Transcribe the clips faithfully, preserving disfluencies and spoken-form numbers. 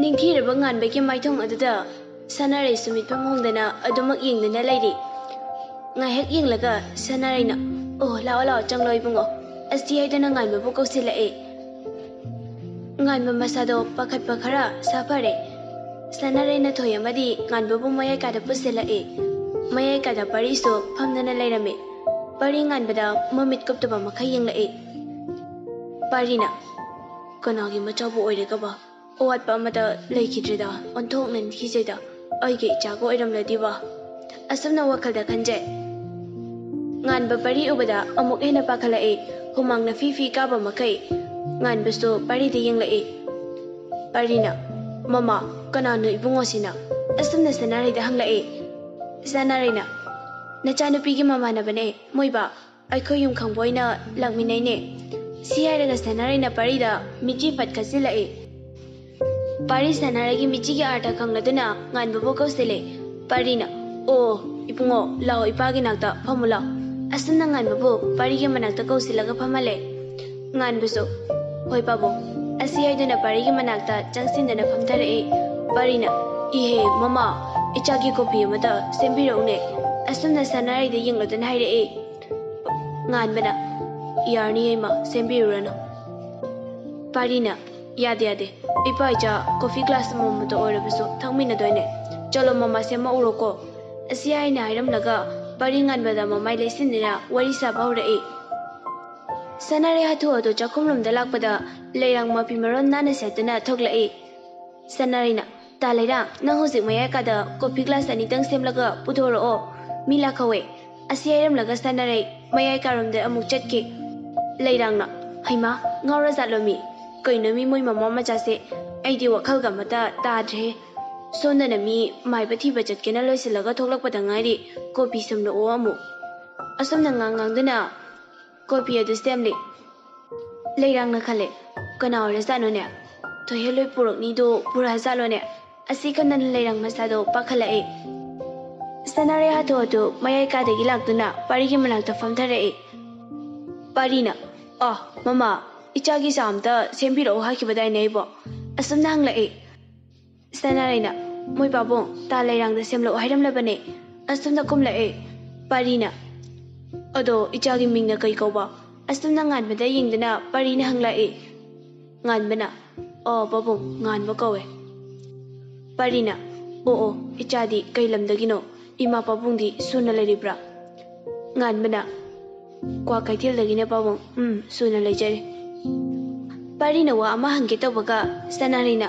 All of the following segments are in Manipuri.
ꯅꯤꯡꯊꯤꯔꯕ ꯉꯥꯟꯕꯒꯤ ꯃꯥꯏꯊꯣꯡ ꯑꯗꯨꯗ ꯁꯅꯥꯔꯩꯁꯨ ꯃꯤꯠꯐꯝ ꯍꯣꯡꯗꯅ ꯑꯗꯨꯃꯛ ꯌꯦꯡꯗꯨꯅ ꯂꯩꯔꯤ꯫ ꯉꯥꯏꯍꯥꯛ ꯌꯦꯡꯂꯒ ꯁꯅꯥꯔꯩꯅ, "ꯑꯣ, ꯂꯥꯛꯑꯣ, ꯂꯥꯛꯑꯣ, ꯆꯪꯂꯣ ꯏꯕꯨꯡꯉꯣ꯫ ꯑꯁꯤ ꯍꯥꯏꯗꯨꯅ ꯉꯥꯟꯕꯕꯨ ꯀꯧꯁꯤꯜꯂꯛꯑꯦ꯫" ꯉꯥꯟꯕ ꯃꯁꯥꯗꯣ ꯄꯥꯈꯠꯄ ꯈꯔ ꯁꯥꯐꯔꯦ꯫ ꯁꯅꯥꯔꯩꯅ ꯊꯣꯏ ꯑꯃꯗꯤ ꯉꯥꯟꯕꯕꯨ ꯃꯌꯥꯏ ꯀꯥꯗ ꯄꯨꯁꯤꯜꯂꯛꯑꯦ꯫ ꯃꯌꯥꯏ ꯀꯥꯗ ꯄꯥꯔꯤꯁꯨ ꯐꯝꯗꯅ ꯂꯩꯔꯝꯃꯤ꯫ ꯄꯥꯔꯤ ꯉꯥꯟꯕꯗ ꯃꯃꯤꯠ ꯀꯨꯞꯇꯕ ꯃꯈꯩ ꯌꯦꯡꯂꯛꯏ꯫ ꯄꯥꯔꯤꯅ, "ꯀꯅꯥꯒꯤ ꯃꯆꯥꯕꯨ ꯑꯣꯏꯔꯒꯕ? ꯑꯋꯥꯠꯄ ꯑꯃꯠꯇ ꯂꯩꯈꯤꯗ꯭ꯔꯦꯗ, ꯑꯣꯟꯊꯣꯛꯅ ꯅꯤꯡꯊꯤꯖꯩꯗ, ꯑꯩꯒꯤ ꯏꯆꯥꯒ ꯑꯣꯏꯔꯝꯂꯗꯤꯕ꯫" ꯑꯁꯨꯝꯅ ꯋꯥꯈꯜꯗ ꯈꯟꯖꯩ꯫ ꯉꯥꯟꯕ ꯄꯥꯔꯤ ꯎꯕꯗ ꯑꯃꯨꯛ ꯍꯦꯟꯅ ꯄꯥꯈꯠꯂꯛꯏ꯫ ꯍꯨꯃꯥꯡꯅ ꯐꯤ ꯐꯤ ꯀꯥꯕ ꯃꯈꯩ ꯉꯥꯟꯕꯁꯨ ꯄꯥꯔꯤꯗ ꯌꯦꯡꯂꯛꯏ꯫ ꯄꯥꯔꯤꯅ, "ꯃꯃꯥ, ꯀꯅꯥꯅꯣ ꯏꯕꯨꯡꯉꯣꯁꯤꯅ?" ꯑꯁꯨꯝꯅ ꯁꯅꯥꯔꯩꯗ ꯍꯪꯂꯛꯏ꯫ ꯁꯅꯥꯔꯩꯅ, "ꯅꯆꯥꯅꯨꯄꯤꯒꯤ ꯃꯃꯥꯟꯅꯕꯅꯦ, ꯃꯣꯏꯕꯥ꯫ ꯑꯩꯈꯣꯏ ꯌꯨꯝ ꯈꯪꯕ ꯑꯣꯏꯅ ꯂꯥꯛꯃꯤꯟꯅꯩꯅꯦ꯫" ꯁꯤ ꯍꯥꯏꯔꯒ ꯁꯅꯥꯔꯩꯅ ꯄꯥꯔꯤꯗ ꯃꯤꯠꯆꯤ ꯐꯠ ꯈꯠꯆꯤꯜꯂꯛꯏ꯫ ꯄꯥꯔꯤ ꯁꯅꯥꯔꯩꯒꯤ ꯃꯤꯠꯆꯤꯒꯤ ꯑꯥꯔꯊ ꯈꯪꯂꯗꯨꯅ ꯉꯥꯟꯕꯕꯨ ꯀꯧꯁꯤꯜꯂꯦ꯫ ꯄꯥꯔꯤꯅ, "ꯑꯣ, ꯏꯕꯨꯡꯉꯣ, ꯂꯥꯛꯑꯣ, ꯏꯄꯥꯒꯤ ꯅꯥꯛꯇ ꯐꯝꯃꯨ ꯂꯥꯛꯑꯣ꯫" ꯑꯁꯨꯝꯅ ꯉꯥꯟꯕꯕꯨ ꯄꯥꯔꯤꯒꯤ ꯃꯅꯥꯛꯇ ꯀꯧꯁꯤꯜꯂꯒ ꯐꯝꯍꯜꯂꯦ꯫ ꯉꯥꯟꯕꯁꯨ, "ꯍꯣꯏ ꯄꯥꯕꯨꯡ꯫" ꯑꯁꯤ ꯍꯥꯏꯗꯨꯅ ꯄꯥꯔꯤꯒꯤ ꯃꯅꯥꯛꯇ ꯆꯪꯁꯤꯟꯗꯨꯅ ꯐꯝꯊꯔꯛꯏ꯫ ꯄꯥꯔꯤꯅ, "ꯏꯍꯦ ꯃꯃꯥ, ꯏꯆꯥꯒꯤ ꯀꯣꯐꯤ ꯑꯃꯇ ꯁꯦꯝꯕꯤꯔꯛꯎꯅꯦ꯫" ꯑꯁꯨꯝꯅ ꯁꯅꯥꯔꯩꯗ ꯌꯦꯡꯂꯗꯨꯅ ꯍꯥꯏꯔꯛꯏ꯫ ꯉꯥꯟꯕꯅ, "ꯌꯥꯔꯅꯤ ꯏꯃꯥ, ꯁꯦꯝꯕꯤꯔꯨꯔꯅꯨ꯫" ꯄꯥꯔꯤꯅ, "ꯌꯥꯗꯦ, ꯌꯥꯗꯦ, ꯏꯄꯥ ꯏꯆꯥ ꯀꯣꯐꯤ ꯒ꯭ꯂꯥꯁ ꯑꯃꯃꯝꯇ ꯑꯣꯏꯔꯕꯁꯨ ꯊꯛꯃꯤꯟꯅꯗꯣꯏꯅꯦ꯫ ꯆꯠꯂꯣ ꯃꯃꯥ, ꯁꯦꯝꯃꯛꯎꯔꯣꯀꯣ꯫" ꯑꯁꯤ ꯍꯥꯏꯅ ꯍꯥꯏꯔꯝꯂꯒ ꯄꯥꯔꯤ ꯉꯥꯟꯕꯗ ꯃꯃꯥꯏ ꯂꯩꯁꯤꯟꯗꯨꯅ ꯋꯥꯔꯤ ꯁꯥꯕ ꯍꯧꯔꯛꯏ꯫ ꯁꯅꯥꯔꯩ ꯍꯥꯊꯨ ꯍꯥꯊꯨ ꯆꯥꯛꯈꯨꯝꯂꯣꯝꯗ ꯂꯥꯛꯄꯗ ꯂꯩꯔꯥꯡ ꯃꯐꯤ ꯃꯔꯣꯟ ꯅꯥꯟꯅ ꯁꯦꯠꯇꯨꯅ ꯊꯣꯛꯂꯛꯏ꯫ ꯁꯅꯥꯔꯩꯅ, "ꯇꯥ ꯂꯩꯔꯥꯡ, ꯅꯪ ꯍꯧꯖꯤꯛ ꯃꯌꯥꯏ ꯀꯥꯗ ꯀꯣꯐꯤ ꯒ꯭ꯂꯥꯁ ꯑꯅꯤꯇꯪ ꯁꯦꯝꯂꯒ ꯄꯨꯊꯣꯔꯛꯑꯣ, ꯃꯤ ꯂꯥꯛꯍꯧꯋꯦ꯫" ꯑꯁꯤ ꯍꯥꯏꯔꯝꯂꯒ ꯁꯅꯥꯔꯩ ꯃꯌꯥꯏ ꯀꯥꯔꯣꯝꯗ ꯑꯃꯨꯛ ꯆꯠꯈꯤ꯫ ꯂꯩꯔꯥꯡꯅ, "ꯍꯩꯃꯥ, ꯉꯥꯎꯔꯖꯥꯠꯂꯣ ꯃꯤ? ꯀꯩꯅꯣ ꯃꯤ ꯃꯣꯏ ꯃꯃꯥ ꯃꯆꯥꯁꯦ? ꯑꯩꯗꯤ ꯋꯥꯈꯜꯒ ꯑꯃꯠꯇ ꯇꯥꯗ꯭ꯔꯦ꯫ ꯁꯣꯝꯗꯅ ꯃꯤ ꯃꯥꯏꯕ ꯊꯤꯕ ꯆꯠꯀꯦꯅ ꯂꯣꯏꯁꯤꯜꯂꯒ ꯊꯣꯛꯂꯛꯄꯗ ꯉꯥꯏꯔꯤ, ꯀꯣꯐꯤ ꯁꯦꯝꯂꯛꯑꯣ ꯑꯃꯨꯛ꯫" ꯑꯁꯨꯝꯅ ꯉꯥꯡ ꯉꯥꯡꯗꯨꯅ ꯀꯣꯐꯤ ꯑꯗꯨ ꯁꯦꯝꯂꯤ꯫ ꯂꯩꯔꯥꯡꯅ ꯈꯜꯂꯦ, "ꯀꯅꯥ ꯑꯣꯏꯔꯖꯥꯠꯅꯣꯅꯦ? ꯊꯣꯏꯍꯦꯟꯂꯣꯏ ꯄꯨꯔꯛꯅꯤꯗꯣ ꯄꯨꯔꯛꯑꯖꯥꯠꯂꯣꯅꯦ?" ꯑꯁꯤ ꯈꯟꯗꯅ ꯂꯩꯔꯥꯡ ꯃꯁꯥꯗꯣ ꯄꯥꯈꯠꯂꯛꯑꯦ꯫ ꯁꯅꯥꯔꯩ ꯍꯥꯊꯨ ꯍꯥꯊꯨ ꯃꯌꯥꯏ ꯀꯥꯗꯒꯤ ꯂꯥꯛꯇꯨꯅ ꯄꯥꯔꯤꯒꯤ ꯃꯅꯥꯛꯇ ꯐꯝꯊꯔꯛꯑꯦ꯫ ꯄꯥꯔꯤꯅ, "ꯑ, ꯃꯃꯥ, ꯏꯆꯥꯒꯤ ꯆꯥ ꯑꯝꯇ ꯁꯦꯝꯕꯤꯔꯛꯑꯣ ꯍꯥꯏꯈꯤꯕꯗꯥꯏꯅꯦ ꯑꯩꯕꯣ?" ꯑꯁꯨꯝꯅ ꯍꯪꯂꯛꯑꯦ꯫ ꯁꯅꯥꯔꯩꯅ, "ꯃꯣꯏ ꯄꯥꯕꯨꯡ, ꯇꯥ ꯂꯩꯔꯥꯡꯗ ꯁꯦꯝꯂꯛꯑꯣ ꯍꯥꯏꯔꯝꯂꯕꯅꯦ꯫ ꯑꯁꯣꯝꯗ ꯀꯨꯝꯂꯛꯑꯦ꯫" ꯄꯥꯔꯤꯅ, "ꯑꯗꯣ ꯏꯆꯥꯒꯤ ꯃꯤꯡꯅ ꯀꯩ ꯀꯧꯕ?" ꯑꯁꯣꯝꯅ ꯉꯥꯟꯕꯗ ꯌꯦꯡꯗꯨꯅ ꯄꯥꯔꯤꯅ ꯍꯪꯂꯛꯏ꯫ ꯉꯥꯟꯕꯅ, "ꯑꯣ ꯄꯥꯕꯨꯡ, ꯉꯥꯟꯕ ꯀꯧꯋꯦ꯫" ꯄꯥꯔꯤꯅ, "ꯑꯣ ꯑꯣ, ꯏꯆꯥꯗꯤ ꯀꯩ ꯂꯝꯗꯒꯤꯅꯣ? ꯏꯃꯥ ꯄꯥꯕꯨꯡꯗꯤ ꯁꯨꯅ ꯂꯩꯔꯤꯕ꯭ꯔꯥ?" ꯉꯥꯟꯕꯅ, "ꯀ꯭ꯋꯥꯀꯩꯊꯦꯜꯗꯒꯤꯅꯦ ꯄꯥꯕꯨꯡ, ꯎꯝ, ꯁꯨꯅ ꯂꯩꯖꯔꯤ꯫" ꯄꯥꯔꯤꯅ ꯋꯥ ꯑꯃ ꯍꯪꯒꯦ ꯇꯧꯕꯒ ꯁꯅꯥꯔꯩꯅ,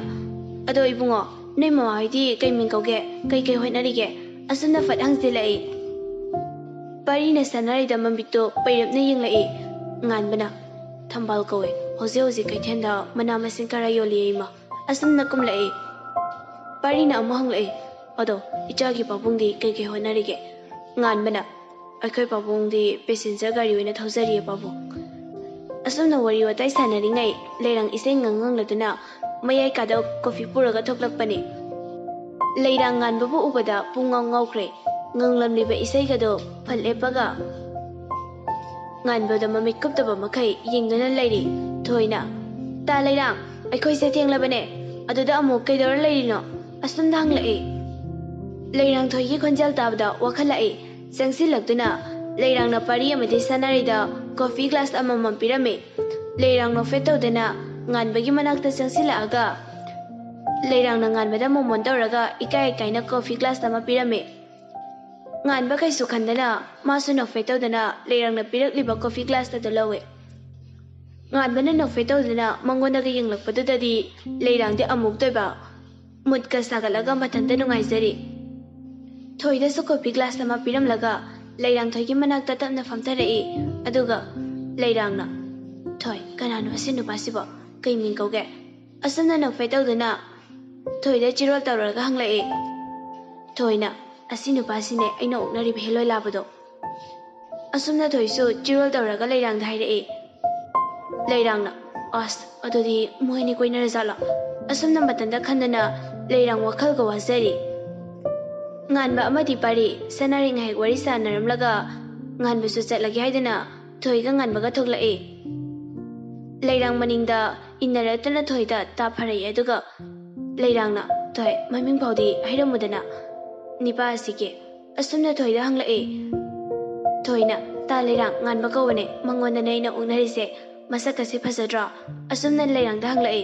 "ꯑꯗꯣ ꯏꯕꯨꯡꯉꯣ, ꯅꯣꯏ ꯃꯃꯥ ꯍꯣꯏꯗꯤ ꯀꯩ ꯃꯤꯡ ꯀꯧꯒꯦ? ꯀꯩ ꯀꯩ ꯍꯣꯠꯅꯔꯤꯒꯦ?" ꯑꯁꯨꯝꯅ ꯐꯠ ꯍꯪꯖꯤꯜꯂꯛꯏ꯫ ꯄꯥꯔꯤꯅ ꯁꯅꯥꯔꯩꯗ ꯃꯃꯤꯠꯇꯣ ꯄꯩꯔꯞꯅ ꯌꯦꯡꯂꯛꯏ꯫ ꯉꯥꯟꯕꯅ, "ꯊꯝꯕꯥꯜ ꯀꯧꯋꯦ, ꯍꯧꯖꯤꯛ ꯍꯧꯖꯤꯛ ꯀꯩꯊꯦꯜꯗ ꯃꯅꯥ ꯃꯁꯤꯡ ꯈꯔ ꯌꯣꯜꯂꯤꯌꯦ ꯏꯃꯥ꯫" ꯑꯁꯨꯝꯅ ꯀꯨꯝꯂꯛꯏ꯫ ꯄꯥꯔꯤꯅ ꯑꯃꯨꯛ ꯍꯪꯂꯛꯏ, "ꯑꯗꯣ ꯏꯆꯥꯒꯤ ꯄꯥꯕꯨꯡꯗꯤ ꯀꯩ ꯀꯩ ꯍꯣꯠꯅꯔꯤꯒꯦ?" ꯉꯥꯟꯕꯅ, "ꯑꯩꯈꯣꯏ ꯄꯥꯕꯨꯡꯗꯤ ꯄꯦꯁꯦꯟꯖꯔ ꯒꯥꯔꯤ ꯑꯣꯏꯅ ꯊꯧꯖꯔꯤꯌꯦ ꯄꯥꯕꯨꯡ꯫" ꯑꯁꯨꯝꯅ ꯋꯥꯔꯤ ꯋꯥꯇꯥꯏ ꯁꯥꯟꯅꯔꯤꯉꯩ ꯂꯩꯔꯥꯡ ꯏꯁꯩ ꯉꯪ ꯉꯪꯂꯗꯨꯅ ꯃꯌꯥꯏ ꯀꯥꯗ ꯀꯣꯐꯤ ꯄꯨꯔꯒ ꯊꯣꯛꯂꯛꯄꯅꯤ꯫ ꯂꯩꯔꯥꯡ ꯉꯥꯟꯕꯕꯨ ꯎꯕꯗ ꯄꯨꯡ ꯉꯥꯎ ꯉꯥꯎꯈ꯭ꯔꯦ꯫ ꯉꯪꯂꯝꯂꯤꯕ ꯏꯁꯩꯒꯗꯣ ꯐꯠ ꯂꯦꯞꯄꯒ ꯉꯥꯟꯕꯗ ꯃꯃꯤꯠ ꯀꯨꯞꯇꯕ ꯃꯈꯩ ꯌꯦꯡꯗꯨꯅ ꯂꯩꯔꯤ꯫ ꯊꯣꯏꯅ, "ꯇꯥ ꯂꯩꯔꯥꯡ, ꯑꯩꯈꯣꯏꯁꯦ ꯊꯦꯡꯂꯕꯅꯦ, ꯑꯗꯨꯗ ꯑꯃꯨꯛ ꯀꯩꯗꯧꯔ ꯂꯩꯔꯤꯅꯣ?" ꯑꯁꯨꯝꯅ ꯍꯪꯂꯛꯏ꯫ ꯂꯩꯔꯥꯡ ꯊꯣꯏꯒꯤ ꯈꯣꯟꯖꯦꯜ ꯇꯥꯕꯗ ꯋꯥꯈꯠꯂꯛꯏ꯫ ꯆꯪꯁꯤꯜꯂꯛꯇꯨꯅ ꯂꯩꯔꯥꯡꯅ ꯄꯥꯔꯤ ꯑꯃꯗꯤ ꯁꯅꯥꯔꯩꯗ ꯀꯣꯐꯤ ꯒ꯭ꯂꯥꯁ ꯑꯃꯃꯝ ꯄꯤꯔꯝꯃꯤ꯫ ꯂꯩꯔꯥꯡ ꯅꯣꯛꯐꯦꯠ ꯇꯧꯗꯅ ꯉꯥꯟꯕꯒꯤ ꯃꯅꯥꯛꯇ ꯆꯪꯁꯤꯜꯂꯛꯑꯒ ꯂꯩꯔꯥꯡꯅ ꯉꯥꯟꯕꯗ ꯃꯣꯃꯣꯟ ꯇꯧꯔꯒ ꯏꯀꯥꯏ ꯏꯀꯥꯏꯅ ꯀꯣꯐꯤ ꯒ꯭ꯂꯥꯁ ꯑꯃ ꯄꯤꯔꯝꯃꯤ꯫ ꯉꯥꯟꯕ ꯀꯩꯁꯨ ꯈꯟꯗꯅ ꯃꯥꯁꯨ ꯅꯣꯛꯐꯦꯠ ꯇꯧꯗꯅ ꯂꯩꯔꯥꯡꯅ ꯄꯤꯔꯛꯂꯤꯕ ꯀꯣꯐꯤ ꯒ꯭ꯂꯥꯁ ꯑꯗꯨ ꯂꯧꯏ꯫ ꯉꯥꯟꯕꯅ ꯅꯣꯛꯐꯦꯠ ꯇꯧꯗꯨꯅ ꯃꯉꯣꯟꯗꯒ ꯌꯦꯡꯂꯛꯄꯗꯨꯗꯗꯤ ꯂꯩꯔꯥꯡꯗꯤ ꯑꯃꯨꯛꯇꯣꯏꯕ ꯃꯨꯠꯀ ꯁꯥꯒꯠꯂꯒ ꯃꯊꯟꯇ ꯅꯨꯡꯉꯥꯏꯖꯔꯤ꯫ ꯊꯣꯏꯗꯁꯨ ꯀꯣꯐꯤ ꯒ꯭ꯂꯥꯁ ꯑꯃ ꯄꯤꯔꯝꯂꯒ ꯂꯩꯔꯥꯡ ꯊꯣꯏꯒꯤ ꯃꯅꯥꯛꯇ ꯇꯞꯅ ꯐꯝꯊꯔꯛꯏ꯫ ꯑꯗꯨꯒ ꯂꯩꯔꯥꯡꯅ, "ꯊꯣꯏ, ꯀꯅꯥꯅꯣ ꯑꯁꯤ ꯅꯨꯄꯥꯁꯤꯕꯣ? ꯀꯩ ꯃꯤꯡ ꯀꯧꯒꯦ?" ꯑꯁꯨꯝꯅ ꯅꯣꯛꯐꯦꯠ ꯇꯧꯗꯨꯅ ꯊꯣꯏꯗ ꯆꯤꯔꯣꯜ ꯇꯧꯔꯒ ꯍꯪꯂꯛꯏ꯫ ꯊꯣꯏꯅ, "ꯑꯁꯤ ꯅꯨꯄꯥꯁꯤꯅꯦ ꯑꯩꯅ ꯑꯣꯛꯅꯔꯤꯕ ꯍꯦꯂꯣꯏ ꯂꯥꯕꯗꯣ꯫" ꯑꯁꯨꯝꯅ ꯊꯣꯏꯁꯨ ꯆꯤꯔꯣꯜ ꯇꯧꯔꯒ ꯂꯩꯔꯥꯡꯗ ꯍꯥꯏꯔꯛꯏ꯫ ꯂꯩꯔꯥꯡꯅ, "ꯑꯁ, ꯑꯗꯨꯗꯤ ꯃꯣꯏ ꯑꯅꯤ ꯀꯣꯏꯅꯔꯖꯥꯠꯂꯣ?" ꯑꯁꯨꯝꯅ ꯃꯇꯝꯗ ꯈꯟꯗꯨꯅ ꯂꯩꯔꯥꯡ ꯋꯥꯈꯜꯒ ꯋꯥꯖꯔꯤ꯫ ꯉꯥꯟꯕ ꯑꯃꯗꯤ ꯄꯥꯔꯤ ꯁꯅꯥꯔꯩ ꯉꯥꯏꯍꯥꯛ ꯋꯥꯔꯤ ꯁꯥꯟꯅꯔꯝꯂꯒ ꯉꯥꯟꯕꯁꯨ ꯆꯠꯂꯒꯦ ꯍꯥꯏꯗꯨꯅ ꯊꯣꯏꯒ ꯉꯥꯟꯕꯒ ꯊꯣꯛꯂꯛꯏ꯫ ꯂꯩꯔꯥꯡ ꯃꯅꯤꯡꯗ ꯏꯟꯅꯔꯛꯇꯨꯅ ꯊꯣꯏꯗ ꯇꯥ ꯐꯔꯛꯏ꯫ ꯑꯗꯨꯒ ꯂꯩꯔꯥꯡꯅ, ꯊꯣꯏ, ꯃꯃꯤꯡ ꯐꯥꯎꯗꯤ ꯍꯥꯏꯔꯝꯃꯨꯗꯅ ꯅꯤꯄꯥ ꯑꯁꯤꯒꯤ꯫ ꯑꯁꯨꯝꯅ ꯊꯣꯏꯗ ꯍꯪꯂꯛꯏ꯫ ꯊꯣꯏꯅ, "ꯇꯥ ꯂꯩꯔꯥꯡ, ꯉꯥꯟꯕ ꯀꯧꯕꯅꯦ, ꯃꯉꯣꯟꯗꯅꯦ ꯑꯩꯅ ꯑꯣꯛꯅꯔꯤꯁꯦ, ꯃꯁꯛꯀꯁꯦ ꯐꯖꯗ꯭ꯔꯣ?" ꯑꯁꯨꯝꯅ ꯂꯩꯔꯥꯡꯗ ꯍꯪꯂꯛꯏ꯫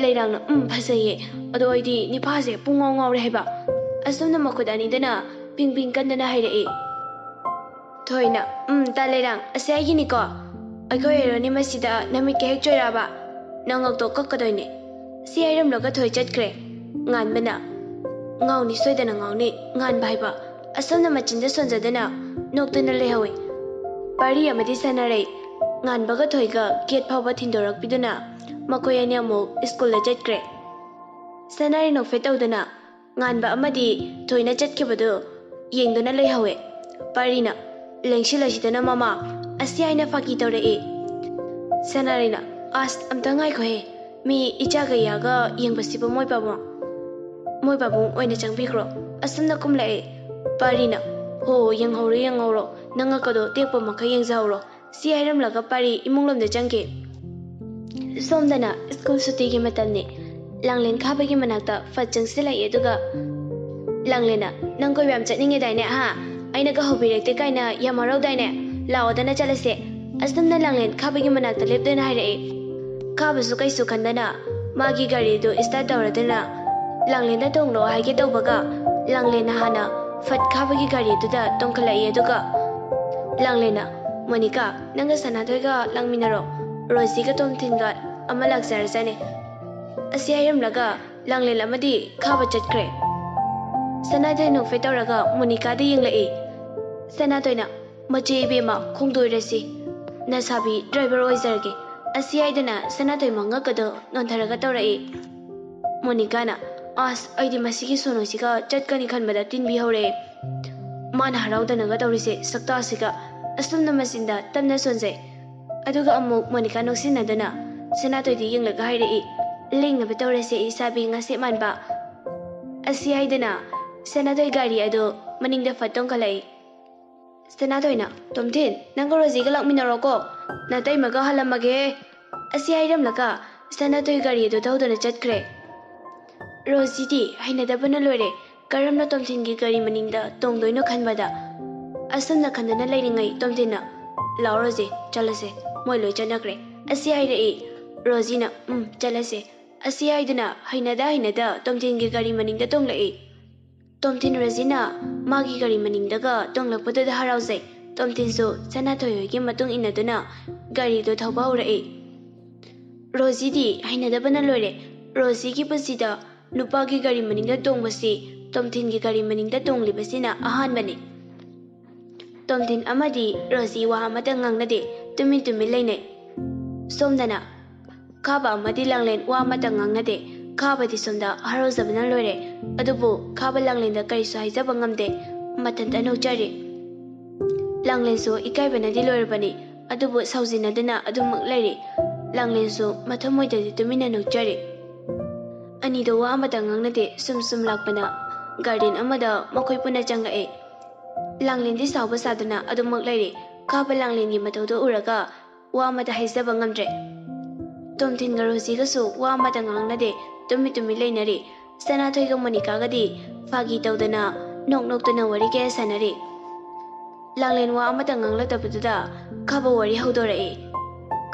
ꯂꯩꯔꯥꯡꯅ, "ꯎꯝ, ꯐꯖꯩꯌꯦ, ꯑꯗꯣ ꯑꯩꯗꯤ ꯅꯤꯄꯥꯁꯦ ꯄꯨꯡ ꯉꯥꯎ ꯉꯥꯎꯔꯦ ꯍꯥꯏꯕ"꯫ ꯑꯁꯨꯝꯅ ꯃꯈꯨꯠ ꯑꯅꯤꯗꯨꯅ ꯄꯤꯡ ꯄꯤꯡ ꯀꯟꯗꯅ ꯍꯥꯏꯔꯛꯏ꯫ ꯊꯣꯏꯅ, "ꯎꯝ, ꯇꯥ ꯂꯩꯔꯥꯡ, ꯑꯁꯤ ꯑꯩꯒꯤꯅꯤꯀꯣ꯫ ꯑꯩꯈꯣꯏ ꯍꯦꯔꯣꯅꯤ ꯃꯁꯤꯗ ꯅꯃꯤꯠꯀ ꯍꯦꯛ ꯆꯣꯏꯔꯛꯑꯕ, ꯅꯉꯛꯇꯣ ꯀꯛꯀꯗꯣꯏꯅꯦ"꯫ ꯁꯤ ꯍꯥꯏꯔꯝꯂꯒ ꯊꯣꯏ ꯆꯠꯈ꯭ꯔꯦ꯫ ꯉꯥꯟꯕꯅ, "ꯉꯥꯎꯅꯤ, ꯁꯣꯏꯗꯅ ꯉꯥꯎꯅꯤ, ꯉꯥꯟꯕ ꯍꯥꯏꯕ"꯫ ꯑꯁꯨꯝꯅ ꯃꯆꯤꯟꯗ ꯁꯣꯟꯖꯗꯨꯅ ꯅꯣꯛꯇꯨꯅ ꯂꯩꯍꯧꯏ꯫ ꯄꯥꯔꯤ ꯑꯃꯗꯤ ꯁꯥꯟꯅꯔꯩ ꯉꯥꯟꯕꯒ ꯊꯣꯏꯒ ꯒꯦꯠ ꯐꯥꯎꯕ ꯊꯤꯟꯗꯣꯔꯛꯄꯤꯗꯨꯅ ꯃꯈꯣꯏ ꯑꯅꯤ ꯑꯃꯨꯛ ꯁ꯭ꯀꯨꯜꯗ ꯆꯠꯈ꯭ꯔꯦ꯫ ꯁꯅꯥꯔꯩ ꯅꯣꯛꯐꯦꯠ ꯇꯧꯗꯨꯅ ꯉꯥꯟꯕ ꯑꯃꯗꯤ ꯊꯣꯏꯅ ꯆꯠꯈꯤꯕꯗꯨ ꯌꯦꯡꯗꯨꯅ ꯂꯩꯍꯧꯋꯦ꯫ ꯄꯥꯔꯤꯅ, "ꯂꯦꯡꯁꯤꯜꯂꯁꯤꯗꯅ ꯃꯃꯥ", ꯑꯁꯤ ꯍꯥꯏꯅ ꯐꯥꯒꯤ ꯇꯧꯔꯛꯏ꯫ ꯁꯅꯥꯔꯩꯅ, "ꯑꯁ, ꯑꯝꯇ ꯉꯥꯏꯈꯣꯍꯦ, ꯃꯤ ꯏꯆꯥꯒ ꯏꯌꯥꯒ ꯌꯦꯡꯕꯁꯤꯕꯨ ꯃꯣꯏ ꯄꯥꯕꯨꯡ, ꯃꯣꯏ ꯄꯥꯕꯨꯡ ꯑꯣꯏꯅ ꯆꯪꯕꯤꯈ꯭ꯔꯣ", ꯑꯁꯨꯝꯅ ꯀꯨꯝꯂꯛꯏ꯫ ꯄꯥꯔꯤꯅ, "ꯍꯣ, ꯌꯦꯡꯍꯧꯔꯣ, ꯌꯦꯡꯍꯧꯔꯣ, ꯅꯉꯛ ꯑꯗꯣ ꯇꯦꯛꯄ ꯃꯈꯩ ꯌꯦꯡꯖꯍꯧꯔꯣ", ꯁꯤ ꯍꯥꯏꯔꯝꯂꯒ ꯄꯥꯔꯤ ꯏꯃꯨꯡ ꯂꯣꯝꯗ ꯆꯪꯈꯤ꯫ ꯁꯣꯝꯗꯅ ꯁ꯭ꯀꯨꯜ ꯁꯨꯇꯤꯒꯤ ꯃꯇꯝꯅꯤ꯫ ꯂꯥꯡꯂꯦꯟ ꯈꯥꯕꯒꯤ ꯃꯅꯥꯛꯇ ꯐꯠ ꯆꯪꯁꯤꯜꯂꯛꯏ, ꯑꯗꯨꯒ ꯂꯥꯡꯂꯦꯟꯅ, "ꯅꯪ ꯀꯣꯏꯕ ꯌꯥꯝ ꯆꯠꯅꯤꯡꯉꯦꯗꯥꯏꯅꯦ, ꯍꯥ? ꯑꯩꯅꯒ ꯍꯧꯕꯤꯔꯛꯇꯦ ꯀꯥꯏꯅ ꯌꯥꯝ ꯍꯔꯥꯎꯗꯥꯏꯅꯦ? ꯂꯥꯛꯑꯣꯗꯅ ꯆꯠꯂꯁꯦ"꯫ ꯑꯁꯨꯝꯅ ꯂꯥꯡꯂꯦꯟ ꯈꯥꯕꯒꯤ ꯃꯅꯥꯛꯇ ꯂꯦꯞꯇꯨꯅ ꯍꯥꯏꯔꯛꯏ꯫ ꯈꯥꯕꯁꯨ ꯀꯩꯁꯨ ꯈꯟꯗꯅ ꯃꯥꯒꯤ ꯒꯥꯔꯤꯗꯨ start ꯇꯧꯔꯗꯨꯅ ꯂꯥꯡꯂꯦꯟꯗ ꯇꯣꯡꯂꯣ ꯍꯥꯏꯒꯦ ꯇꯧꯕꯒ, ꯂꯥꯡꯂꯦꯟꯅ ꯍꯥꯟꯅ ꯐꯠ ꯈꯥꯕꯒꯤ ꯒꯥꯔꯤꯗꯨꯗ ꯇꯣꯡꯈꯠꯂꯛꯏ, ꯑꯗꯨꯒ ꯂꯥꯡꯂꯦꯟꯅ, "ꯃꯣꯅꯤꯀꯥ, ꯅꯪꯒ ꯁꯅꯥꯊꯣꯏꯒ ꯂꯥꯡꯃꯤꯟꯅꯔꯣ, ꯔꯣꯖꯤꯒ ꯇꯣꯝꯊꯤꯟꯒ ꯑꯃ ꯂꯥꯛꯆꯔꯖꯅꯤ"꯫ ꯑꯁꯤ ꯍꯥꯏꯔꯝꯂꯒ ꯂꯥꯡꯂꯦꯟ ꯑꯃꯗꯤ ꯈꯥꯕ ꯆꯠꯈ꯭ꯔꯦ꯫ ꯁꯅꯥꯊꯣꯏ ꯅꯣꯛꯐꯦꯠ ꯇꯧꯔꯒ ꯃꯣꯅꯤꯀꯥꯗ ꯌꯦꯡꯂꯛꯏ꯫ ꯁꯅꯥꯊꯣꯏꯅ, "ꯃꯆꯦ ꯏꯕꯦꯝꯃ, ꯈꯣꯡꯗꯣꯏꯔꯁꯤ, ꯅꯁꯥꯕꯤ driver ꯑꯣꯏꯖꯔꯒꯦ"꯫ ꯑꯁꯤ ꯍꯥꯏꯗꯨꯅ ꯁꯅꯥꯊꯣꯏ ꯃꯉꯛ ꯑꯗꯨ ꯅꯣꯟꯊꯔꯒ ꯇꯧꯔꯛꯏ꯫ ꯃꯣꯅꯤꯀꯥꯅ, "ꯑꯁ, ꯑꯩꯗꯤ ꯃꯁꯤꯒꯤ ꯁꯣꯅꯣꯁꯤꯒ ꯆꯠꯀꯅꯤ ꯈꯟꯕꯗ ꯇꯤꯟꯕꯤ ꯍꯧꯔꯛꯑꯦ꯫ ꯃꯥꯅ ꯍꯔꯥꯎꯗꯅꯒ ꯇꯧꯔꯤꯁꯦ ꯁꯛꯇꯥꯁꯤꯒ"꯫ ꯑꯁꯨꯝꯅ ꯃꯆꯤꯟꯗ ꯇꯞꯅ ꯁꯣꯟꯖꯩ꯫ ꯑꯗꯨꯒ ꯑꯃꯨꯛ ꯃꯣꯅꯤꯀꯥ ꯅꯣꯛꯁꯤꯟꯅꯗꯨꯅ ꯁꯅꯥꯊꯣꯏꯗ ꯌꯦꯡꯂꯒ ꯍꯥꯏꯔꯛꯏ, "ꯂꯦꯡꯅꯕ ꯇꯧꯔꯁꯦ, ꯏꯁꯥꯕꯤ ꯉꯥꯁꯦꯞ ꯃꯥꯟꯕ"꯫ ꯑꯁꯤ ꯍꯥꯏꯗꯨꯅ ꯁꯅꯥꯊꯣꯏ ꯒꯥꯔꯤ ꯑꯗꯨ ꯃꯅꯤꯡꯗ ꯐꯠ ꯇꯣꯡꯈꯠꯂꯛꯏ꯫ ꯁꯅꯥꯊꯣꯏꯅ, "ꯇꯣꯝꯊꯤꯟ, ꯅꯪꯒ ꯔꯣꯖꯤꯒ ꯂꯥꯛꯃꯤꯟꯅꯔꯣꯀꯣ, ꯅꯇꯩꯃꯒ ꯍꯜꯂꯝꯃꯒꯦ"꯫ ꯑꯁꯤ ꯍꯥꯏꯔꯝꯂꯒ ꯁꯅꯥꯊꯣꯏ ꯒꯥꯔꯤ ꯑꯗꯨ ꯊꯧꯗꯨꯅ ꯆꯠꯈ꯭ꯔꯦ꯫ ꯔꯣꯖꯤꯗꯤ ꯍꯩꯅꯗꯕꯅ ꯂꯣꯏꯔꯦ꯫ ꯀꯔꯝꯅ ꯇꯣꯝꯊꯤꯟꯒꯤ ꯒꯥꯔꯤ ꯃꯅꯤꯡꯗ ꯇꯣꯡꯗꯣꯏꯅꯣ ꯈꯟꯕꯗ꯫ ꯑꯁꯨꯝꯅ ꯈꯟꯗꯨꯅ ꯂꯩꯔꯤꯉꯩ ꯇꯣꯝꯊꯤꯟꯅ, "ꯂꯥꯛꯑꯣ ꯔꯣꯖꯤ, ꯆꯠꯂꯁꯦ, ꯃꯣꯏ ꯂꯣꯏ ꯆꯠꯅꯈ꯭ꯔꯦ" ꯑꯁꯤ ꯍꯥꯏꯔꯛꯏ꯫ ꯔꯣꯖꯤꯅ, "ꯎꯝ, ꯆꯠꯂꯁꯦ" ꯑꯁꯤ ꯍꯥꯏꯗꯨꯅ ꯍꯩꯅꯗ ꯍꯩꯅꯗ ꯇꯣꯝꯊꯤꯟꯒꯤ ꯒꯥꯔꯤ ꯃꯅꯤꯡꯗ ꯇꯣꯡꯂꯛꯏ꯫ ꯇꯣꯝꯊꯤꯟ ꯔꯣꯖꯤꯅ ꯃꯥꯒꯤ ꯒꯥꯔꯤ ꯃꯅꯤꯡꯗꯒ ꯇꯣꯡꯂꯛꯄꯗꯨꯗ ꯍꯔꯥꯎꯖꯩ꯫ ꯇꯣꯝꯊꯤꯟꯁꯨ ꯁꯅꯥꯊꯣꯏ ꯍꯣꯏꯒꯤ ꯃꯇꯨꯡ ꯏꯟꯅꯗꯨꯅ ꯒꯥꯔꯤꯗꯨ ꯊꯧꯕ ꯍꯧꯔꯛꯏ꯫ ꯔꯣꯖꯤꯗꯤ ꯍꯩꯅꯗꯕꯅ ꯂꯣꯏꯔꯦ꯫ ꯔꯣꯖꯤꯒꯤ ꯄꯨꯟꯁꯤꯗ ꯅꯨꯄꯥꯒꯤ ꯒꯥꯔꯤ ꯃꯅꯤꯡꯗ ꯇꯣꯡꯕꯁꯤ ꯇꯣꯝꯊꯤꯟꯒꯤ ꯒꯥꯔꯤ ꯃꯅꯤꯡꯗ ꯇꯣꯡꯂꯤꯕꯁꯤꯅ ꯑꯍꯥꯟꯕꯅꯤ꯫ ꯇꯣꯝꯊꯤꯟ ꯑꯃꯗꯤ ꯔꯣꯖꯤ ꯋꯥ ꯑꯃꯠꯇ ꯉꯥꯡꯅꯗꯦ, ꯇꯨꯃꯤꯟ ꯇꯨꯃꯤꯟ ꯂꯩꯅꯩ꯫ ꯁꯣꯝꯗꯅ ꯈꯥꯕ ꯑꯃꯗꯤ ꯂꯥꯡꯂꯦꯟ ꯋꯥ ꯑꯃꯠꯇ ꯉꯥꯡꯅꯗꯦ꯫ ꯈꯥꯕꯗꯤ ꯁꯣꯝꯗ ꯍꯔꯥꯎꯖꯕꯅ ꯂꯣꯏꯔꯦ꯫ ꯑꯗꯨꯕꯨ ꯈꯥꯕ ꯂꯥꯡꯂꯦꯟꯗ ꯀꯔꯤꯁꯨ ꯍꯥꯏꯖꯕ ꯉꯝꯗꯦ꯫ ꯃꯊꯟꯇ ꯅꯣꯛꯆꯔꯤ꯫ ꯂꯥꯡꯂꯦꯟꯁꯨ ꯏꯀꯥꯏꯕꯅꯗꯤ ꯂꯣꯏꯔꯕꯅꯤ꯫ ꯑꯗꯨꯕꯨ ꯁꯥꯎꯖꯤꯟꯅꯗꯨꯅ ꯑꯗꯨꯃꯛ ꯂꯩꯔꯤ꯫ ꯂꯥꯡꯂꯦꯟꯁꯨ ꯃꯊꯃꯣꯏꯗꯗꯤ ꯇꯨꯃꯤꯟꯅ ꯅꯣꯛꯆꯔꯤ꯫ ꯑꯅꯤꯗꯣ ꯋꯥ ꯑꯃꯇ ꯉꯥꯡꯅꯗꯦ꯫ ꯁꯨꯝ ꯁꯨꯝ ꯂꯥꯛꯄꯅ ꯒꯥꯔꯗꯦꯟ ꯑꯃꯗ ꯃꯈꯣꯏ ꯄꯨꯟꯅ ꯆꯪꯂꯛꯑꯦ꯫ ꯂꯥꯡꯂꯦꯟꯗꯤ ꯁꯥꯎꯕ ꯁꯥꯗꯨꯅ ꯑꯗꯨꯃꯛ ꯂꯩꯔꯤ꯫ ꯈꯥꯕ ꯂꯥꯡꯂꯦꯟꯒꯤ ꯃꯇꯧꯗꯨ ꯎꯔꯒ ꯋꯥ ꯑꯃꯇ ꯍꯥꯏꯖꯕ ꯉꯝꯗ꯭ꯔꯦ꯫ ꯇꯣꯝꯊꯤꯟꯒ ꯔꯣꯖꯤꯒꯁꯨ ꯋꯥ ꯑꯃꯇ ꯉꯥꯡꯅꯗꯦ꯫ ꯇꯨꯃꯤ ꯇꯨꯃꯤ ꯂꯩꯅꯔꯤ꯫ ꯁꯅꯥꯊꯣꯏꯒ ꯃꯣꯅꯤꯀꯥꯒꯗꯤ ꯐꯥꯒꯤ ꯇꯧꯗꯅ, ꯅꯣꯛ ꯅꯣꯛꯇꯨꯅ ꯋꯥꯔꯤ ꯀꯌꯥ ꯁꯥꯟꯅꯔꯤ꯫ ꯂꯥꯡꯂꯦꯟ ꯋꯥ ꯑꯃꯇ ꯉꯥꯡꯂꯛꯇꯕꯗꯨꯗ ꯈꯥꯕ ꯋꯥꯔꯤ ꯍꯧꯗꯣꯔꯛꯏ꯫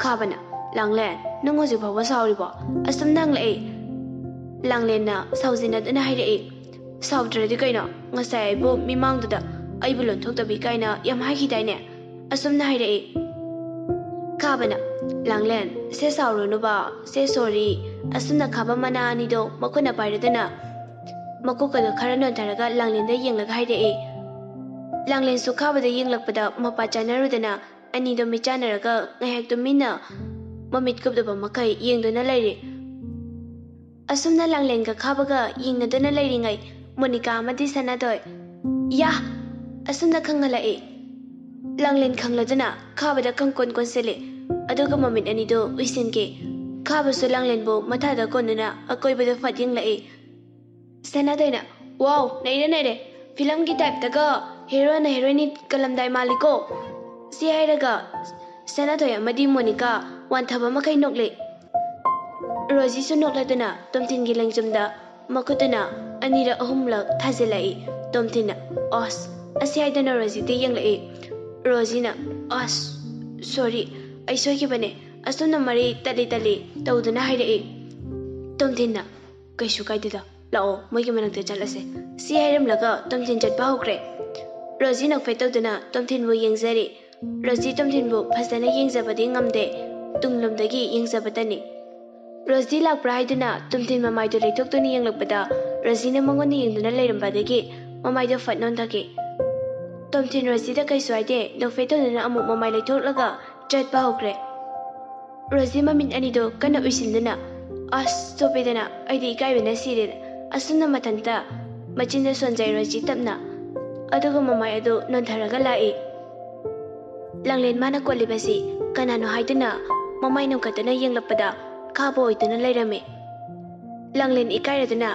ꯈꯥꯕꯅ, "ꯂꯥꯡꯂꯦꯟ, ꯅꯪ ꯍꯧꯖꯤꯛ ꯐꯥꯎꯕ ꯁꯥꯎꯔꯤꯕꯣ?" ꯑꯁꯨꯝꯅ ꯍꯪꯂꯛꯏ꯫ ꯂꯥꯡꯂꯦꯟꯅ ꯁꯥꯎꯖꯤꯟꯅꯗꯨꯅ ꯍꯥꯏꯔꯛꯏ, "ꯁꯥꯎꯗ꯭ꯔꯗꯤ ꯀꯩꯅꯣ? ꯉꯁꯥꯏ ꯑꯩꯕꯨ ꯃꯤꯃꯥꯡꯗꯨꯗ ꯑꯩꯕꯨ ꯂꯣꯟꯊꯣꯛꯇꯕꯤ ꯀꯥꯏꯅ ꯌꯥꯝ ꯍꯥꯏꯈꯤꯗꯥꯏꯅꯦ?" ꯑꯁꯨꯝꯅ ꯍꯥꯏꯔꯛꯏ꯫ ꯈꯥꯕꯅ, "ꯂꯥꯡꯂꯦꯟ, ꯁꯦ ꯁꯥꯎꯔꯨꯅꯨꯕ, ꯁꯦ ꯁꯣꯔꯤ"꯫ ꯑꯁꯨꯝꯅ ꯈꯥꯕ ꯃꯅꯥ ꯑꯅꯤꯗꯣ ꯃꯈꯨꯠꯅ ꯄꯥꯏꯔꯗꯨꯅ ꯃꯀꯣꯛꯀꯗꯣ ꯈꯔ ꯅꯣꯟꯊꯔꯒ ꯂꯥꯡꯂꯦꯟꯗ ꯌꯦꯡꯂꯒ ꯍꯥꯏꯔꯛꯏ꯫ ꯂꯥꯡꯂꯦꯟꯁꯨ ꯈꯥꯕꯗ ꯌꯦꯡꯂꯛꯄꯗ ꯃꯄꯥ ꯆꯥꯅꯔꯨꯗꯅ ꯑꯅꯤꯗꯣ ꯃꯤꯠ ꯆꯥꯟꯅꯔꯒ ꯉꯥꯏꯍꯥꯛ ꯇꯨꯃꯤꯟꯅ ꯃꯃꯤꯠ ꯀꯨꯞꯇꯕ ꯃꯈꯩ ꯌꯦꯡꯗꯨꯅ ꯂꯩꯔꯤ꯫ ꯑꯁꯨꯝꯅ ꯂꯥꯡꯂꯦꯟꯒ ꯈꯥꯕꯒ ꯌꯦꯡꯅꯗꯨꯅ ꯂꯩꯔꯤꯉꯩ ꯃꯣꯅꯤꯀꯥ ꯑꯃꯗꯤ ꯁꯅꯥꯊꯣꯏ, "ꯌꯥ!" ꯑꯁꯨꯝꯅ ꯈꯪꯍꯜꯂꯛꯏ꯫ ꯂꯥꯡꯂꯦꯟ ꯈꯪꯂꯗꯨꯅ ꯈꯥꯕꯗ ꯈꯪꯀꯣꯟ ꯀꯣꯟꯁꯤꯜꯂꯤ꯫ ꯑꯗꯨꯒ ꯃꯃꯤꯠ ꯑꯅꯤꯗꯨ ꯎꯏꯁꯤꯟꯈꯤ꯫ ꯈꯥꯕꯁꯨ ꯂꯥꯡꯂꯦꯟꯕꯨ ꯃꯊꯥꯗ ꯀꯣꯟꯗꯨꯅ ꯑꯀꯣꯏꯕꯗ ꯐꯠ ꯌꯦꯡꯂꯛꯏ꯫ ꯁꯅꯥꯊꯣꯏꯅ, "ꯋꯥꯎ, ꯅꯩꯔꯦ ꯅꯩꯔꯦ, ꯐꯤꯂꯝꯒꯤ ꯇꯥꯏꯞꯇꯒ ꯍꯦꯔꯣꯅ ꯍꯦꯔꯣꯏꯅꯤ ꯀꯜꯂꯝꯗꯥꯏ ꯃꯥꯜꯂꯤꯀꯣ?" ꯁꯤ ꯍꯥꯏꯔꯒ ꯁꯅꯥꯊꯣꯏ ꯑꯃꯗꯤ ꯃꯣꯅꯤꯀꯥ ꯋꯥꯟꯊꯕ ꯃꯈꯩ ꯅꯣꯛꯂꯤ꯫ ꯔꯣꯖꯤꯁꯨ ꯅꯣꯛꯂꯗꯨꯅ ꯇꯣꯝꯊꯤꯟꯒꯤ ꯂꯦꯡꯖꯨꯝꯗ ꯃꯈꯨꯠꯇꯨꯅ ꯑꯅꯤꯔꯛ ꯑꯍꯨꯝꯂꯛ ꯊꯥꯖꯤꯜꯂꯛꯏ꯫ ꯇꯣꯝꯊꯤꯟꯅ, "ꯑꯁ!" ꯑꯁꯤ ꯍꯥꯏꯗꯨꯅ ꯔꯣꯖꯤꯗ ꯌꯦꯡꯂꯛꯏ꯫ ꯔꯣꯖꯤꯅ, "ꯑꯁ, ꯁꯣꯔꯤ, ꯑꯩ ꯁꯣꯏꯈꯤꯕꯅꯦ꯫ ꯑꯁꯨꯝꯅ ꯃꯔꯩ ꯇꯠꯂꯤ ꯇꯠꯂꯤ ꯇꯧꯗꯨꯅ ꯍꯥꯏꯔꯛꯏ꯫" ꯇꯣꯝꯊꯤꯟꯅ, "ꯀꯩꯁꯨ ꯀꯥꯏꯗꯦꯗ, ꯂꯥꯛꯑꯣ, ꯃꯣꯏꯒꯤ ꯃꯅꯥꯛꯇ ꯆꯠꯂꯁꯦ꯫" ꯁꯤ ꯍꯥꯏꯔꯝꯂꯒ ꯇꯣꯝꯊꯤꯟ ꯆꯠꯄ ꯍꯧꯈ꯭ꯔꯦ꯫ ꯔꯣꯖꯤ ꯅꯣꯛꯐꯦꯠ ꯇꯧꯗꯨꯅ ꯇꯣꯝꯊꯤꯟꯕꯨ ꯌꯦꯡꯖꯔꯤ꯫ ꯔꯣꯖꯤ ꯇꯣꯝꯊꯤꯟꯕꯨ ꯐꯖꯅ ꯌꯦꯡꯖꯕꯗꯤ ꯉꯝꯗꯦ, ꯇꯨꯡꯂꯣꯝꯗꯒꯤ ꯌꯦꯡꯖꯕꯇꯅꯤ꯫ ꯔꯣꯖꯤ ꯂꯥꯛꯄ꯭ꯔꯥ ꯍꯥꯏꯗꯨꯅ ꯇꯣꯝꯊꯤꯟ ꯃꯃꯥꯏꯗꯨ ꯂꯩꯊꯣꯛꯇꯨꯅ ꯌꯦꯡꯂꯛꯄꯗ, ꯔꯣꯖꯤꯅ ꯃꯉꯣꯟꯗ ꯌꯦꯡꯗꯨꯅ ꯂꯩꯔꯝꯕꯗꯒꯤ ꯃꯃꯥꯏꯗꯣ ꯐꯠ ꯅꯣꯟꯊꯈꯤ꯫ ꯇꯣꯝꯊꯤꯟ ꯔꯣꯖꯤꯗ ꯀꯩꯁꯨ ꯍꯥꯏꯗꯦ, ꯅꯣꯛꯐꯦꯠ ꯇꯧꯗꯨꯅ ꯑꯃꯨꯛ ꯃꯃꯥꯏ ꯂꯩꯊꯣꯛꯂꯒ ꯆꯠꯄ ꯍꯧꯈ꯭ꯔꯦ꯫ ꯔꯣꯖꯤ ꯃꯃꯤꯠ ꯑꯅꯤꯗꯨ ꯀꯟꯅ ꯎꯏꯁꯤꯟꯗꯨꯅ, "ꯑꯁ, ꯆꯣꯞꯄꯦꯗꯅ, ꯑꯩꯗꯤ ꯏꯀꯥꯏꯕꯅ ꯁꯤꯔꯦꯗ꯫" ꯑꯁꯨꯝꯅ ꯃꯊꯟꯇ ꯃꯆꯤꯟꯗ ꯁꯣꯟꯖꯩ ꯔꯣꯖꯤ ꯇꯞꯅ, ꯑꯗꯨꯒ ꯃꯃꯥꯏ ꯑꯗꯨ ꯅꯣꯟꯊꯔꯒ ꯂꯥꯛꯏ꯫ ꯂꯥꯡꯂꯦꯟ ꯃꯥꯅ ꯀꯣꯜꯂꯤꯕꯁꯤ ꯀꯅꯥꯅꯣ ꯍꯥꯏꯗꯨꯅ ꯃꯃꯥꯏ ꯅꯣꯡꯈꯠꯇꯨꯅ ꯌꯦꯡꯂꯛꯄꯗ ꯀꯥꯕ ꯑꯣꯏꯗꯨꯅ ꯂꯩꯔꯝꯃꯤ꯫ ꯂꯥꯡꯂꯦꯟ ꯏꯀꯥꯏꯔꯗꯨꯅ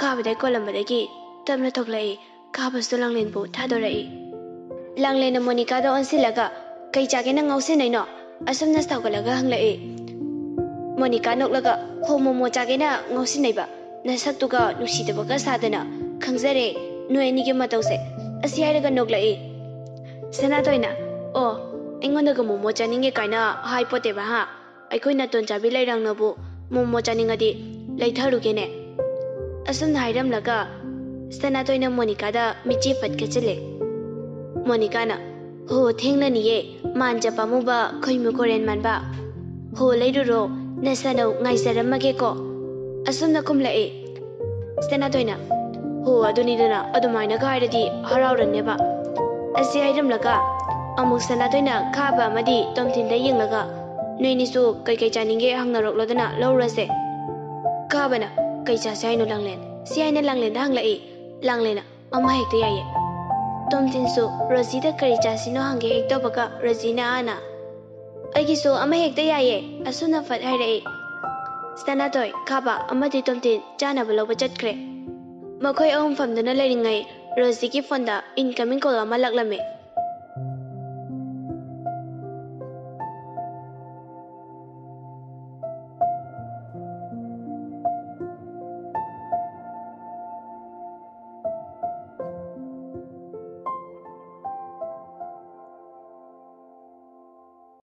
ꯀꯥꯕꯗ ꯀꯣꯜꯂꯝꯕꯗꯒꯤ ꯇꯞꯅ ꯊꯣꯛꯂꯛꯏ꯫ ꯀꯥꯕꯁꯨ ꯂꯥꯡꯂꯦꯟꯕꯨ ꯊꯥꯗꯣꯔꯛꯏ꯫ ꯂꯥꯡꯂꯦꯟꯅ ꯃꯣꯅꯤꯀꯥꯗ ꯑꯣꯟꯁꯤꯜꯂꯒ, "ꯀꯩ ꯆꯥꯒꯦꯅ ꯉꯥꯎꯁꯤꯟꯅꯩꯅꯣ?" ꯑꯁꯨꯝꯅ ꯁꯥꯎꯒꯠꯂꯒ ꯍꯪꯂꯛꯏ꯫ ꯃꯣꯅꯤꯀꯥ ꯅꯣꯛꯂꯒ, "ꯍꯣ, ꯃꯣꯃꯣ ꯆꯥꯒꯦꯅ ꯉꯥꯎꯁꯤꯟꯅꯩꯕ? ꯅꯁꯛꯇꯨꯒ ꯅꯨꯡꯁꯤꯗꯕꯒ ꯁꯥꯗꯅ꯫ ꯈꯪꯖꯔꯦ ꯅꯣꯏ ꯑꯅꯤꯒꯤ ꯃꯇꯧꯁꯦ꯫" ꯑꯁꯤ ꯍꯥꯏꯔꯒ ꯅꯣꯛꯂꯛꯏ꯫ ꯁꯅꯥꯇꯣꯏꯅ, "ꯑꯣ, ꯑꯩꯉꯣꯟꯗꯒ ꯃꯣꯃꯣ ꯆꯥꯅꯤꯡꯉꯦ ꯀꯥꯏꯅ ꯍꯥꯏꯄꯣꯠꯇꯦꯕ ꯍꯥ? ꯑꯩꯈꯣꯏ ꯅꯥꯇꯣꯟ ꯆꯥꯕꯤ ꯂꯩꯔꯥꯡꯅꯕꯨ ꯃꯣꯃꯣ ꯆꯥꯅꯤꯡꯉꯗꯤ ꯂꯩꯊꯔꯨꯒꯦꯅꯦ꯫" ꯑꯁꯨꯝꯅ ꯍꯥꯏꯔꯝꯂꯒ ꯁꯅꯥꯇꯣꯏꯅ ꯃꯣꯅꯤꯀꯥꯗ ꯃꯤꯠꯆꯤ ꯐꯠ ꯈꯦꯠꯆꯤꯜꯂꯦ꯫ ꯃꯣꯅꯤꯀꯥꯅ, "ꯍꯣ, ꯊꯦꯡꯂꯅꯤꯌꯦ, ꯃꯥꯟꯖ ꯄꯥꯝꯃꯨꯕ, ꯈꯣꯏꯃꯨ ꯈꯣꯔꯦꯟ ꯃꯥꯟꯕ꯫ ꯍꯣ, ꯂꯩꯔꯨꯔꯣ, ꯅꯁꯥꯅꯧ ꯉꯥꯏꯖꯔꯝꯃꯒꯦꯀꯣ꯫" ꯑꯁꯨꯝꯅ ꯈꯨꯝꯂꯛꯏ꯫ ꯁꯅꯥꯇꯣꯏꯅ, "ꯍꯣ, ꯑꯗꯨꯅꯤꯗꯅ, ꯑꯗꯨꯃꯥꯏꯅꯒ ꯍꯥꯏꯔꯗꯤ ꯍꯔꯥꯎꯔꯅꯦꯕ꯫" ꯑꯁꯤ ꯍꯥꯏꯔꯝꯂꯒ ꯑꯃꯨꯛ ꯁꯅꯥꯇꯣꯏꯅ ꯈꯥꯕ ꯑꯃꯗꯤ ꯇꯣꯝꯊꯤꯟꯗ ꯌꯦꯡꯂꯒ, "ꯅꯣꯏꯅꯤꯁꯨ ꯀꯩꯀꯩ ꯆꯥꯅꯤꯡꯒꯦ ꯍꯪꯅꯔꯛꯂꯣꯗꯅ, ꯂꯧꯔꯁꯦ꯫" ꯈꯥꯕꯅ, "ꯀꯩ ꯆꯥꯁꯦ ꯍꯥꯏꯅꯣ ꯂꯥꯡꯂꯦꯟ?" ꯁꯤ ꯍꯥꯏꯅ ꯂꯥꯡꯂꯦꯟꯗ ꯍꯪꯂꯛꯏ꯫ ꯂꯥꯡꯂꯦꯟꯅ, "ꯑꯃ ꯍꯦꯛꯇ ꯌꯥꯏꯌꯦ꯫" ꯇꯣꯝꯊꯤꯟꯁꯨ ꯔꯣꯖꯤꯗ ꯀꯔꯤ ꯆꯥꯁꯤꯅꯣ ꯍꯪꯒꯦ ꯍꯦꯛ ꯇꯧꯕꯒ ꯔꯣꯖꯤꯅ ꯑꯥꯅ, "ꯑꯩꯒꯤꯁꯨ ꯑꯃ ꯍꯦꯛꯇ ꯌꯥꯏꯌꯦ," ꯑꯁꯨꯝꯅ ꯐꯠ ꯍꯥꯏꯔꯛꯏ꯫ ꯁꯅꯥꯇꯣꯏ, ꯈꯥꯕ ꯑꯃꯗꯤ ꯇꯣꯝꯊꯤꯟ ꯆꯥꯅꯕ ꯂꯧꯕ ꯆꯠꯈ꯭ꯔꯦ꯫ ꯃꯈꯣꯏ ꯑꯍꯨꯝ ꯐꯝꯗꯨꯅ ꯂꯩꯔꯤꯉꯩ ꯔꯣꯖꯤꯒꯤ ꯐꯣꯟꯗ incoming call ꯑꯃ ꯂꯥꯛꯂꯝꯃꯤ꯫